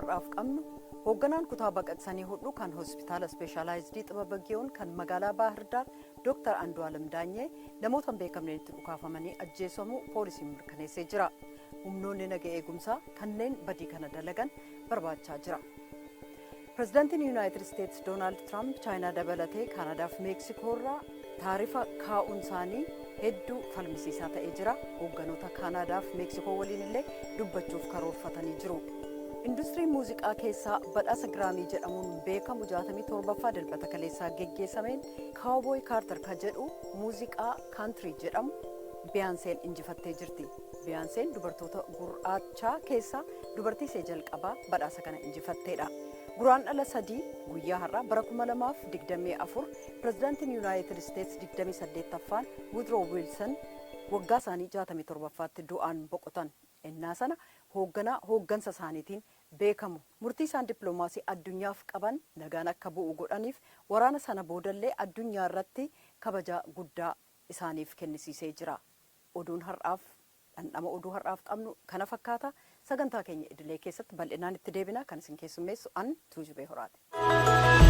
Har'aaf qabnu, hoogganaan kutaa baqaqsanii hodhuu kan hospitaala ispeeshaalaayizidii Xibaba Giyoon kan magaalaa Baahirdaar, Dooktar Andu'aalam Daanyee, namoota hin beekamneen itti dhukaafamanii ajjeesamuu poolisiin mirkaneessee jira. Humnoonni naga eegumsaa kanneen badii kana dalagan barbaachaa jira. Pirezidaantiin Yuunaayitid Isteetsi Doonaald Tiraamp Chaayinaa dabalatee Kaanadaa fi Meeksikoo irraa taarifa kaa'uun isaanii hedduu falmisiisaa ta'ee jira. Hoogganoota Kaanadaa fi Meeksikoo waliin illee dubbachuuf karoorfatanii jiru. Industirii muuziqaa keessaa badhaasa Giraamii jedhamuun beekamu 67ffaa Dilbata kaleessaa geggeessameen Cowboy Carter ka jedhu muuziqaa country jedhamu Biyaanseen injifattee jirti. Biyaanseen dubartoota gurraachaa keessaa dubartii ishee jalqabaa badhaasa kana injifatteedha. Guraandhala 3, guyyaa har'aa, bara 2024 pirezidaantiin Yuunaayitid Isteetsi 28ffaan Woodrow Wilson waggaa isaanii 67ffaatti du'aan boqotan. Ennaa sana hoogganaa hooggansa isaaniitiin beekamu, murtii isaan dippiloomaasii addunyaaf qaban nagaan akka bu'u godhaniif, waraana sana boodallee addunyaa irratti kabaja guddaa isaaniif kennisiisee jira. Oduun har'aaf dhandhama oduu har'aaf qabnu kana fakkaata. Sagantaa keenya idilee keessatti bal'inaan itti deebina. Kan isin keessummeessu an Tuujubee Horaati.